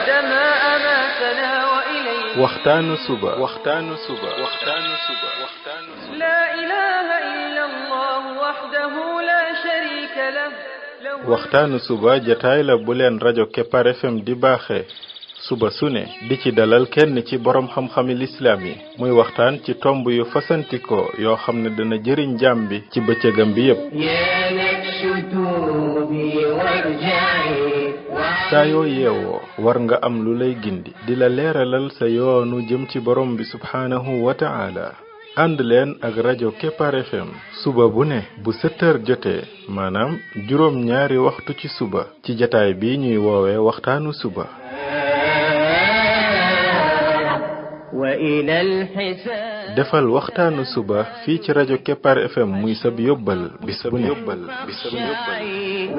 بعدما أماتنا وإليه waxtaanu suba لا إله إلا الله وحده لا شريك له waxtaanu suba jataay la bu leen rajo Kepar FM di baaxee suba su ne di ci dalal kenn ci borom xam-xami lislaam yi muy waxtaan ci tomb yu fasantikoo yoo xam ne dana jëriñ jaam bi ci bëccëgam bi yépp saa yoo yeewoo war nga am lu lay gindi di la leeralal sa yoonu jëm ci borom bi subhaanahu wa ta'ala ànd leen ak rajo Kepar FM suba bu ne bu 7 heures jotee maanaam juróom ñaari waxtu ci suba ci jataay bi ñuy woowee waxtaanu suba defal waxtaanu suba fii ci rajo Kepar FM muy sab yóbbal bis bu ne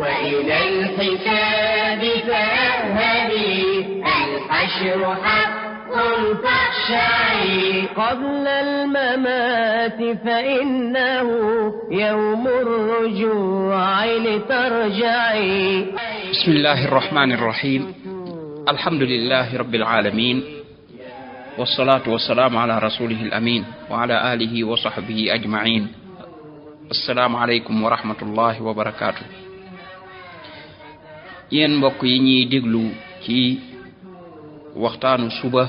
وإلى الحساب فاذهبي الحشر حق فاخشعي قبل الممات فإنه يوم الرجوع لترجعي بسم الله الرحمن الرحيم الحمد لله رب العالمين والصلاة والسلام على رسوله الأمين وعلى آله وصحبه أجمعين السلام عليكم ورحمة الله وبركاته yéen mbokk yi ñuy déglu ci waxtaanu suba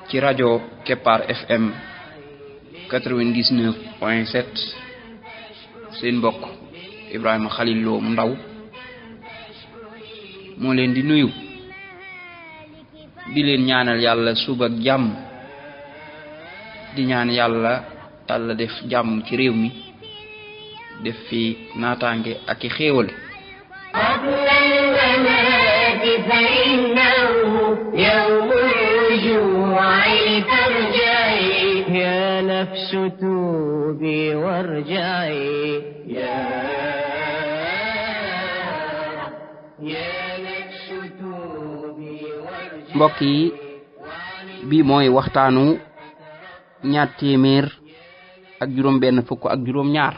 ci rajo Kepar FM 99.7 seen mbokk Ibrahima Khalil Lo mu ndaw moo leen di nuyu di leen ñaanal yàlla suba ak jàmm di ñaan yàlla def jàmm ci réew mi def fi naataange ak i xéewal قبل الممات فإنه يوم الرجوع لترجعي يا نفس توبي وارجعي يا نفس توبي وارجعي mbokk yi bi mooy waxtaanu ñaar téeméer ak juróom benn fukk ak juróom ñaar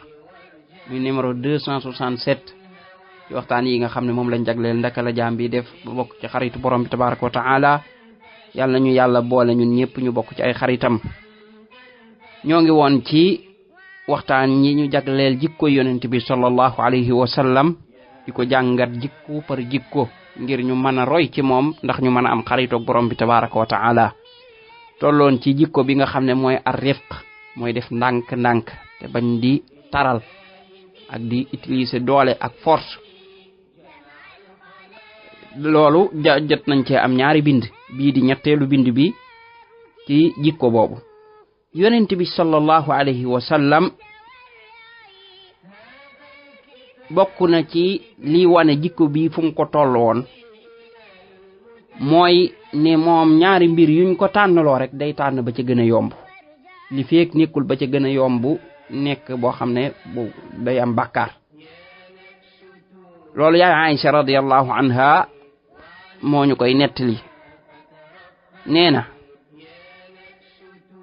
muy numéro 267 ci waxtaan yi nga xam ne moom lañ jagleel ndaka la jaam bi def ba bokk ci xaritu borom bi tabaraka wa taala yàlla nañu yàlla boole ñun ñëpp ñu bokk ci ay xaritam ñoo ngi woon ci waxtaan yi ñu jagleel jikko yonent bi sallallahu alayhi wa sallam di ko jàngat jikko par jikko ngir ñu mën a roy ci moom ndax ñu mën a am xaritoog borom bi tabaraka wa taala tolloon ci jikko bi nga xam ne mooy ar-rifq mooy def ndànk-ndànk te bañ di taral ak di utiliser doole ak force loolu jot nañ cee am ñaari bind bii di ñetteelu bind bi ci jikko boobu yonent bi sallallahu alayhi wa sallam bokk na ci li wane jikko bi fu mu ko toll woon mooy ne moom ñaari mbir yuñ ko tànnaloo rek day tànn ba ca gën a yomb li feek nekkul ba ca gën a yomb nekk boo xam ne bu day am bàkkaar loolu yaay Aïcha radiyallahu anha moo ñu koy nettali nee na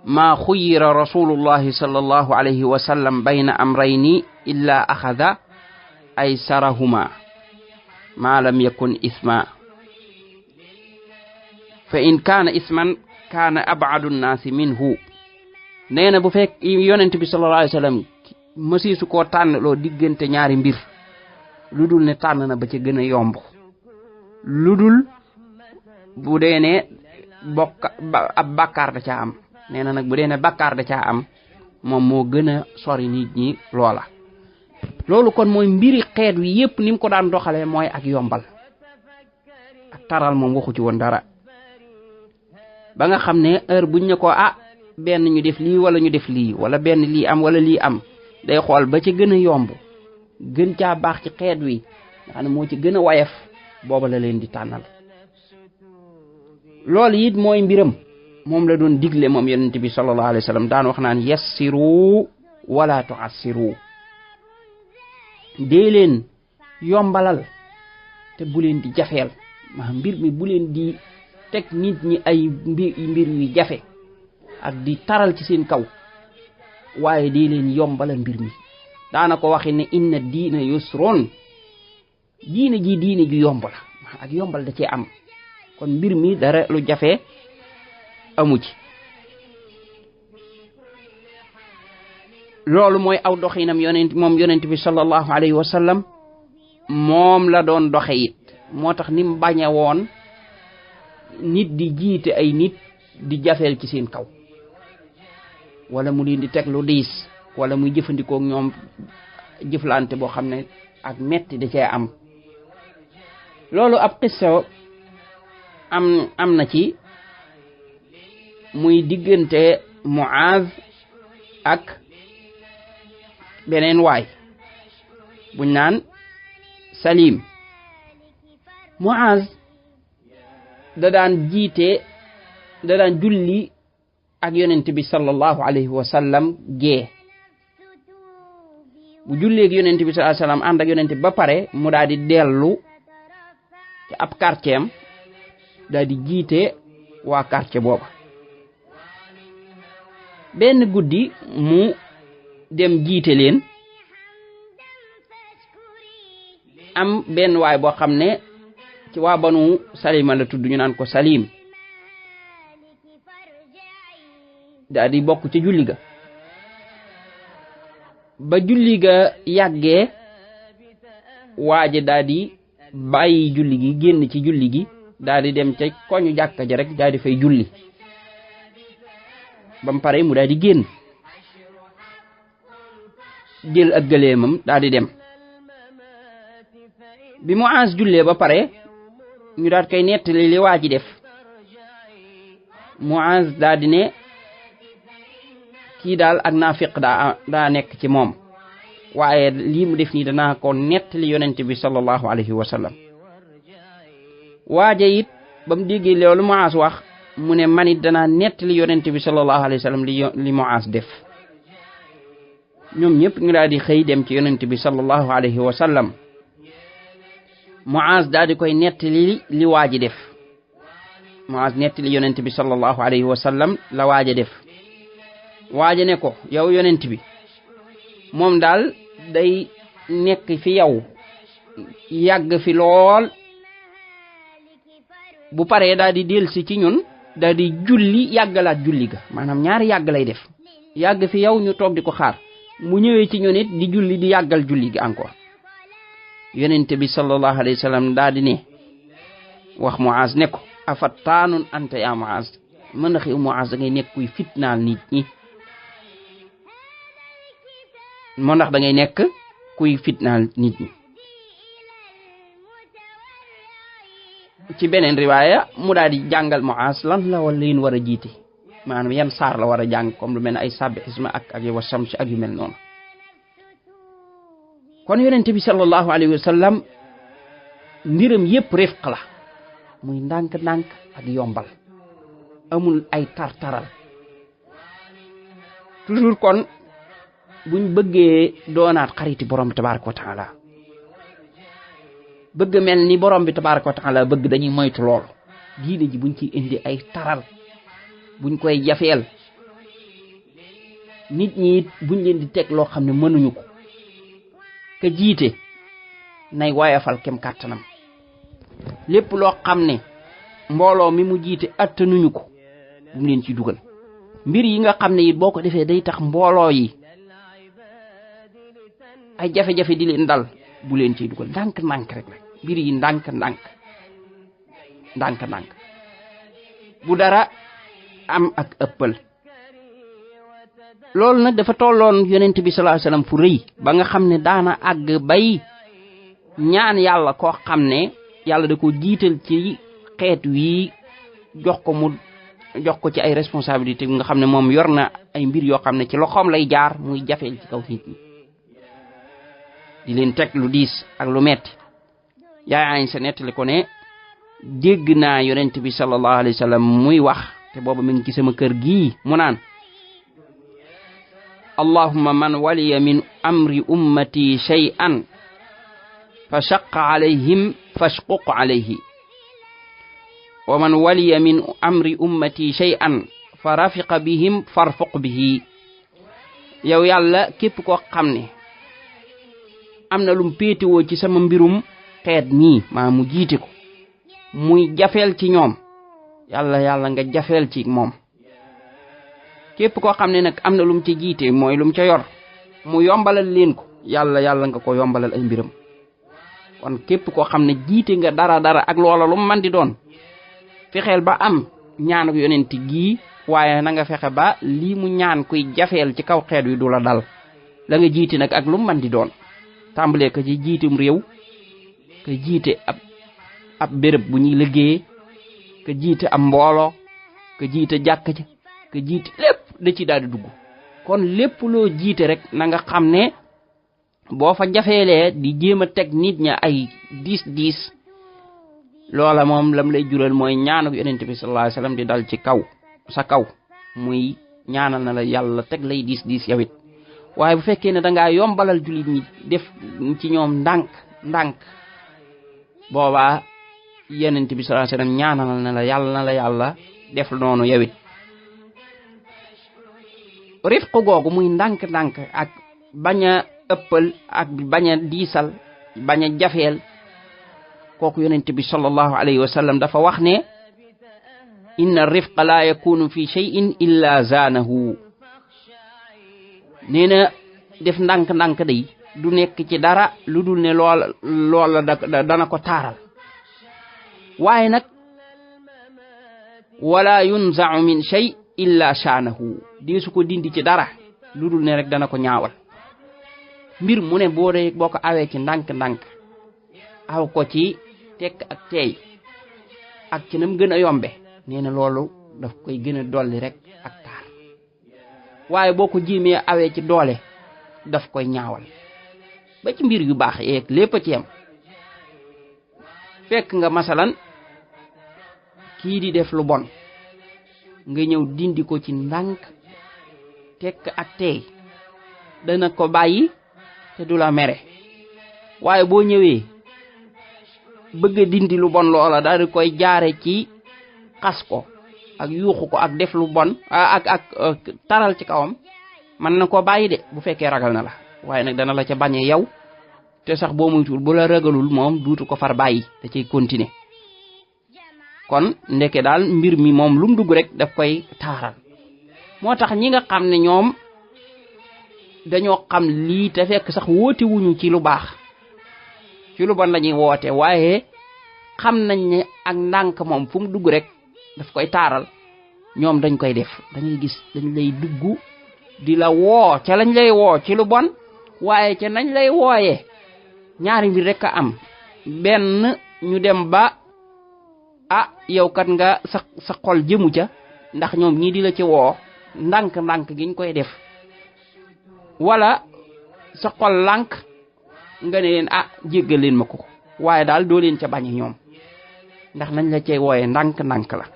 ma xuyira rasulullahi sallallahu alayhi wa sallam bayna amrayni illa axada aysarahuma ma lam yakun isma fa in kaana isman kaana ab'adu nnaasi minhu nee na bu fekk yonent bi sallallahu alayhi wa sallam mësiisu koo tànn loo diggante ñaari mbir lu dul ne tànn na ba ca gën a yomb lu dul bu dee ne ab bàkkaar da caa am nee na nag bu dee ne bàkkaar da caa am moom moo gën a sori nit ñi loola loolu kon mooy mbiri xeet wi yépp ni mu ko daan doxalee mooy ak yombal ak taral moom waxu ci woon dara ba nga xam ne heure buñ ne ko benn ñu def lii wala ñu def lii wala benn lii am wala lii am day xool ba ca gën a yomb gën caa baax ci xeet wi nga xam ne moo ci gën a wayaf booba la leen di tànnal loolu it mooy mbiram moom la doon digle moom yonent bi sallallahu alayhi wa sallam daan wax naan yassiru wala tu'assiru dee leen yombalal te bu leen di jafeel ma mbir mi bu leen di teg nit ñi ay mbir yu jafe ak di taral ci seen kaw waaye dee leen yombalal mbir mi daana ko waxi ne inna diina yusrun diine ji yomb la ak yombal da cee am kon mbir mi dara lu jafe amu ci loolu mooy aw doxinam yonent bi sallallahu alayhi wa sallam moom la doon doxe it moo tax ni mu bañe woon nit di jiite ay nit di jafeel ci seen kaw wala mu leen di teg lu diis wala muy jëfandikoo ak ñoom jëflante boo xam ne ak metti da cee am loolu ab xissa am na ci muy diggante Muaz ak beneen waay buñ naan Salim Muaz da daan julli ak yonent bi sallallahu alayhi wa sallam gee bu jullee ak yonent bi sallallahu alayhi wa sallam ànd ak yonent bi ba pare mu daal di dellu ci ab quartier am daal di jiite waa quartier booba benn guddi mu dem jiite leen am benn waay boo xam ne ci waa banu Salima la tudd ñu naan ko Salim daal di bokk ci julli ga ba julli ga yàggee waaje daal di bàyyi julli gi génn ci julli gi daal di dem ca koñu jàkka ja rek daal di fay julli ba mu pare mu daal di génn jël ak gëleemam daal di dem bi Muaz jullee ba pare ñu daal koy nettali li waa ji def Muaz daal di ne kii daal ak naafiq daa nekk ci moom waaye lii mu def nii danaa ko nettali yonent bi sallallahu alayhi wa sallam waaje it ba mu déggee loolu Muaz wax mu ne man it danaa nettali yonent bi sallallahu alayhi wa sallam li Muaz def ñoom ñëpp ñu daal di xëy dem ci yonent bi sallallahu alayhi wa sallam Muaz daal di koy nettali li waaji def Muaz nettali yonent bi sallallahu alayhi wa sallam la waaje def waaje ne ko yow yonent bi moom daal day nekk fi yow yàgg fi lool bu paree daal di delsi ci ñun daal di julli yàggalaat julli ga maanaam ñaari yàgg lay def yàgg fi yow ñu toog di ko xaar mu ñëwee ci ñun it di julli di yàggal julli gi encore yonent bi sallallahu alayhi wa sallam daal di ne wax Muaz ne ko afattaanun anta ya Muaz mën na xew Muaz da ngay nekk kuy fitnaal nit ñi moo ndax da ngay nekk kuy fitnaal nit ñi ci beneen riwaaya mu daal di jàngal Muaz lan la wala leen war a jiite maanaam yan saar la war a jàng comme lu mel ne ay sabbihisma ak wa shamsi ak yu mel noonu kon yonent bi sallallahu alayhi wa sallam mbiram yépp rifq la muy ndànk-ndànk ak yombal amul ay tartaral toujours kon buñ bëggee doonaat xariti borom bi tabaraka wa taala bëgg mel ni borom bi tabaraka wa taala bëgg dañuy moytu lool diine ji buñ ciy indi ay taral buñ koy jafeel nit ñi buñ leen di teg loo xam ne mënuñu ko ka jiite nay wayafal kem kàttanam lépp loo xam ne mbooloo mi mu jiite attanuñu ko bu mu leen ci dugal mbir yi nga xam ne it boo ko defee day tax mbooloo yi ay jafe-jafe di leen dal bu leen ciy dugal ndànk-ndànk rek la mbir yi ndànk-ndànk bu dara am ak ëppal loolu nag dafa tolloon yonent bi sallallahu alayhi wasallam fu rëy ba nga xam ne daana àgg bay ñaan yàlla koo xam ne yàlla da ko jiital ci xeet wi jox ko ci ay responsabilité nga xam ne moom yor na ay mbir yoo xam ne ci loxoom lay jaar muy jafeel ci kaw nit ñi di leen teg lu diis ak lu metti yaay Aysa nettali ko ne dégg naa yonent bi sallallahu alayhi wasallam muy wax te booba mi ngi ci sama kër gii mu naan allahumma man waliya min amri ummati shay'an fa shaqqa alayhim fashquq alayhi wa man waliya min amri ummati shay'an fa rafiqa bihim farfuq bihi yow yàlla képp koo xam ne am na lum péetewoo ci sama mbirum xeet nii maa mu jiite ko muy jafeel ci ñoom yàlla nga jafeel ci moom képp koo xam ne nag am na lum ci jiite mooy lum ca yor mu yombalal leen ko yàlla nga ko yombalal ay mbiram kon képp koo xam ne jiite nga dara ak loola lu man di doon fexeel ba am ñaanuk yonent gii waaye na nga fexe ba lii mu ñaan kuy jafeel ci kaw xeet wi du la dal la nga jiite nag ak lu man di doon tàmbalee ko ci jiitum réew ka jiite ab béréb bu ñuy liggéeyee ka jiite am mbooloo ka jiite jàkk ja ka jiite lépp da ci daal di dugg kon lépp loo jiite rek na nga xam ne boo fa jafeelee di jéem a teg nit ña ay diis loola moom lam lay jural mooy ñaanuk yonent bi sallallahu alayhi wasallam di dal ci kaw sa kaw muy ñaanal na la yàlla teg lay diis yawit waaye bu fekkee ne dangaa yombalal jullit ñi def ci ñoom ndànk boobaa yonent bi sallallahu alayhi wasallam ñaanal na la yàlla def noonu yawit rifq googu muy ndànk ak bañ a ëppal ak bañ a diisal bañ a jafeel kooku yonent bi sallallahu alayhi wa sallam dafa wax ne inna rifqa la yakunu fi shay'in illa zaanahu nee na def ndànk day du nekk ci dara lu dul ne loola dana ko taaral waaye nag wala yunza'u min shay illa shaanahu deesu ko dindi ci dara lu dul ne rek dana ko ñaawal mbir mu ne boo ko awee ci ndànk aw ko ci tekk ak teey ak ci nam gën a yombe nee na loolu daf koy gën a dolli rek ak taar waaye boo ko jéemee awee ci doole daf koy ñaawal ba ci mbir yu baax yeeg lépp a ci yem fekk nga masalan kii di def lu bon nga ñëw dindi ko ci ndànk tekk ak teey dana ko bàyyi te du la mere waaye boo ñëwee bëgg a dindi lu bon loola daal di koy jaare ci xas ko ak yuuxu ko ak def lu bon ak taral ci kawam man na ko bàyyi de bu fekkee ragal na la waaye nag dana la ca bañee yow te sax boo muytul bu la ragalul moom duutu ko far bàyyi da cay continuer kon ndeke daal mbir mi moom lu mu dugg rek daf koy taaral moo tax ñi nga xam ne ñoom dañoo xam lii te fekk sax woote wuñu ci lu baax ci lu bon lañuy woote waaye xam nañ ne ak ndànk moom fu mu dugg rek daf koy taaral ñoom dañ koy def dañuy gis dañ lay dugg di la woo ca lañ lay woo ci lu bon waaye ca nañ lay wooyee ñaari mbir rek a am benn ñu dem ba yow kat nga sa xol jëmu ca ndax ñoom ñii di la ci woo ndànk giñ koy def wala sa xol lànk nga ne leen jéggal leen ma ko waaye daal doo leen ca bañe ñoom ndax nañ la cay wooye ndànk la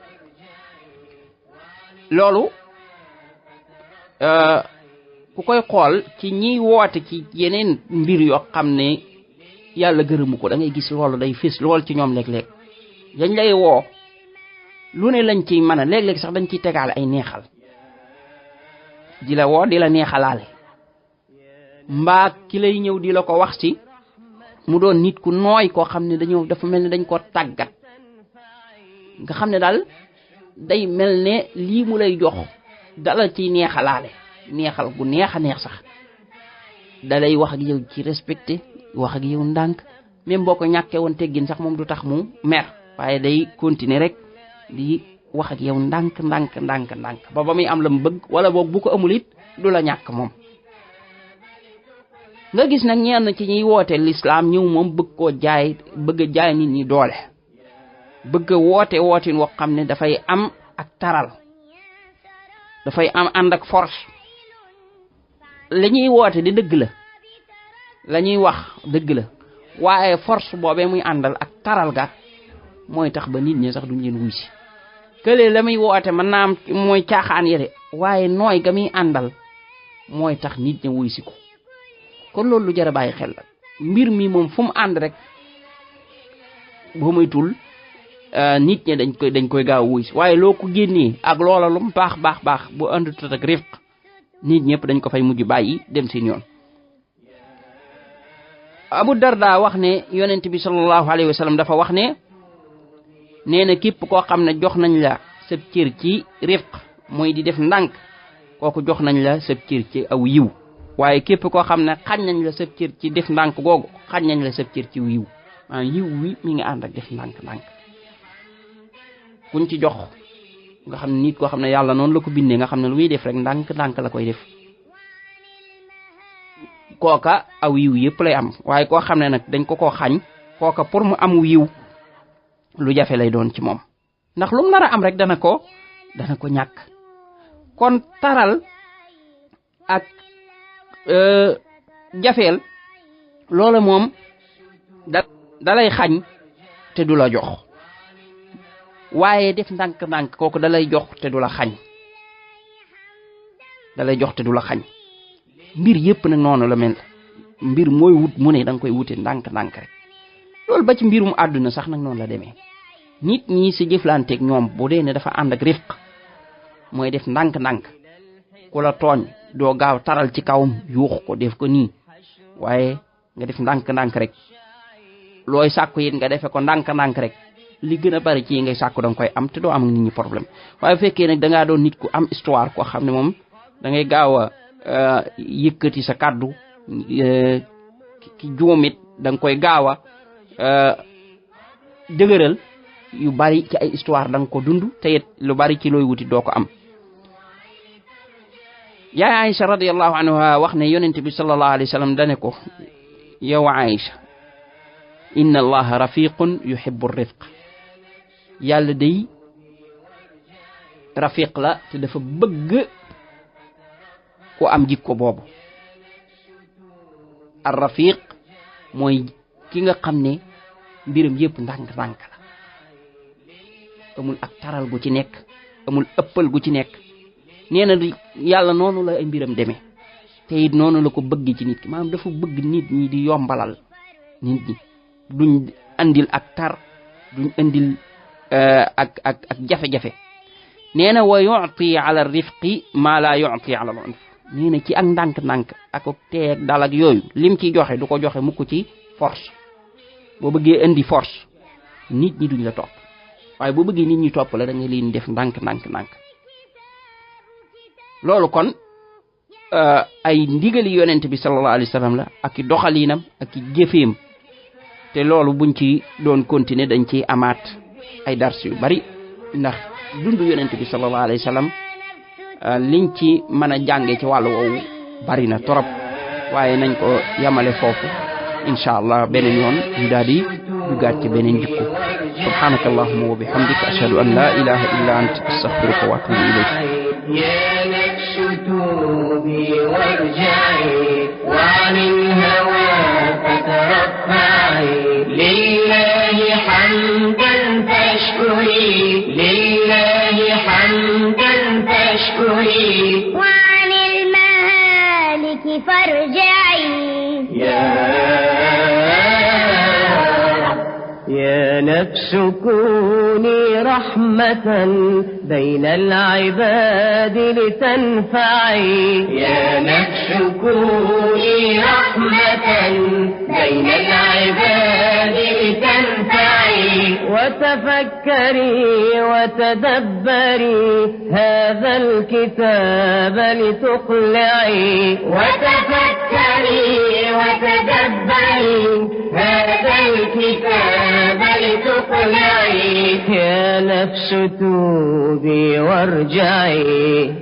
loolu ku koy xool ci ñiy woote ci yeneen mbir yoo xam ne yàlla gërëmu ko da ngay gis loolu day fés lool ci ñoom léeg-léeg dañ lay woo lu ne lañ ciy mën a léeg-léeg sax dañ ciy tegaale ay neexal di la woo di la neexalaale mbaa ki lay ñëw di la ko wax ci mu doon nit ku nooy koo xam ne dafa mel ne dañ ko tàggat nga xam ne daal day mel ne lii mu lay jox dala ciy neexalaale neexal gu neex a neex sax dalay wax ak yow ci respecté wax ak yow ndànk même boo ko ñàkkee woon teggin sax moom du tax mu mer waaye day continuer rek di wax ak yow ndànk ba muy am la mu bëgg wala boog bu ko amul it du la ñàkk moom. nga gis nag ñenn ci ñuy woote l'islam ñëw moom bëgg a jaay nit ñi doole bëgg a wootin woo xam ne dafay am ak taral dafay am ànd ak force la ñuy woote di dëgg la ñuy wax dëgg la waaye force boobee muy àndal ak taral ga mooy tax ba nit ñi sax duñ leen wuy si kële la muy woote mën naa am mooy caaxaan yére waaye nooy ga muy àndal mooy tax nit ñi wuy si ko kon loolu lu jar a bàyyi xel la mbir mi moom fu mu ànd rek boo moytul nit ñi dañ koy gaaw wuy si waaye loo ko génnee ak loola lu mu baax bu àndut ak rifq nit ñëpp dañ ko fay mujj bàyyi dem seen yoon. Abu Darda wax ne yonent bi sallallahu alayhi wa sallam dafa wax ne nee na képp koo xam ne jox nañ la sab cër ci rifq mooy di def ndànk kooku jox nañ la sab cër ci aw yiw waaye képp koo xam ne xañ nañ la sab cër ci def ndànk googu xañ nañ la sab cër ci yiw maanaam yiw wi mi ngi ànd ak def ndànk kuñ ci jox nga xam ne nit koo xam ne yàlla noonu la ko bindee nga xam ne lu muy def rek ndànk la koy def kooka aw yiw yëpp lay am waaye koo xam ne nag dañ ko koo xañ kooka pour mu am yiw lu jafe lay doon ci moom ndax lu mu nar a am rek dana ko ñàkk kon taral ak jafeel loola moom dalay xañ te du la jox waaye def ndànk kooku dalay jox te du la xañ mbir yëpp nag noonu la mel mbir mooy wut mu ne da nga koy wute ndànk rek loolu ba ci mbirum àdduna sax nag noonu la demee nit ñi si jëflanteeg ñoom bu dee ne dafa ànd ak rifq mooy def ndànk ku la tooñ doo gaaw taral ci kawam yuux ko def ko nii waaye nga def ndànk rek looy sàkku it nga defe ko ndànk rek li gën a bari ci ngay sàkku danga koy am te doo am nit ñi problème waaye bu fekkee nag dangaa doon nit ku am histoire koo xam ne moom da ngay gaaw a yëkkati sa kàddu ki juumit da nga koy gaaw a dëgëral yu bari ci ay histoire da nga ko dund te it lu bari ci looy wuti doo ko am yaay Aïcha radiyallahu anha wax ne yonent bi sallallahu alayhi wa sallam dane ko yow Aïcha inna allaha rafiqun yuhibbu rifq yàlla day rafiq la te dafa bëgg ku am jikko boobu ar rafiq mooy ki nga xam ne mbiram yëpp ndànk la amul ak taral gu ci nekk amul ëppal gu ci nekk nee na yàlla noonu la ay mbiram demee te it noonu la ko bëgg ci nit ki maanaam dafa bëgg nit ñi di yombalal nit ñi duñ andil ak tar duñ andil ak jafe-jafe nee na wa yu'ti ala rifqi ma la yu'ti ala al-unf nee na ci ak ndànk ak teeg dal ak yooyu lim ciy joxe du ko joxe mukk ci force boo bëggee indi force nit ñi duñ la topp waaye boo bëggee nit ñi topp la da nga leen def ndànk loolu kon ay ndigali yonent bi sallallahu alayhi wa sallam la ak i doxalinam ak i jëfeem te loolu buñ ci doon continuer dañ ciy amaat ay dars yu bari ndax dundu yonent bi sallallahu alayhi wa sallam liñ ci mën a jànge ci wàllu woowu bari na torop waaye nañ ko yamale foofu insha allah beneen yoon ñu daal di duggaat ci beneen jikko subhanaka allahumma wa bihamdika ashhadu an la ilaha illa anta astaghfiruka wa atubu ilayk يا نفس توبي وارجعي وعن الهوى فترفعي لله حمدا فاشكري وعن المهالك فارجعي يا نفس كوني رحمة بين العباد لتنفعي يا نفس كوني رحمة بين العباد لتنفعي وتفكري وتدبري هذا الكتاب لتقلعي وتفكري وتدبري هذا الكتاب لتقلعي يا نفس توبي وارجعي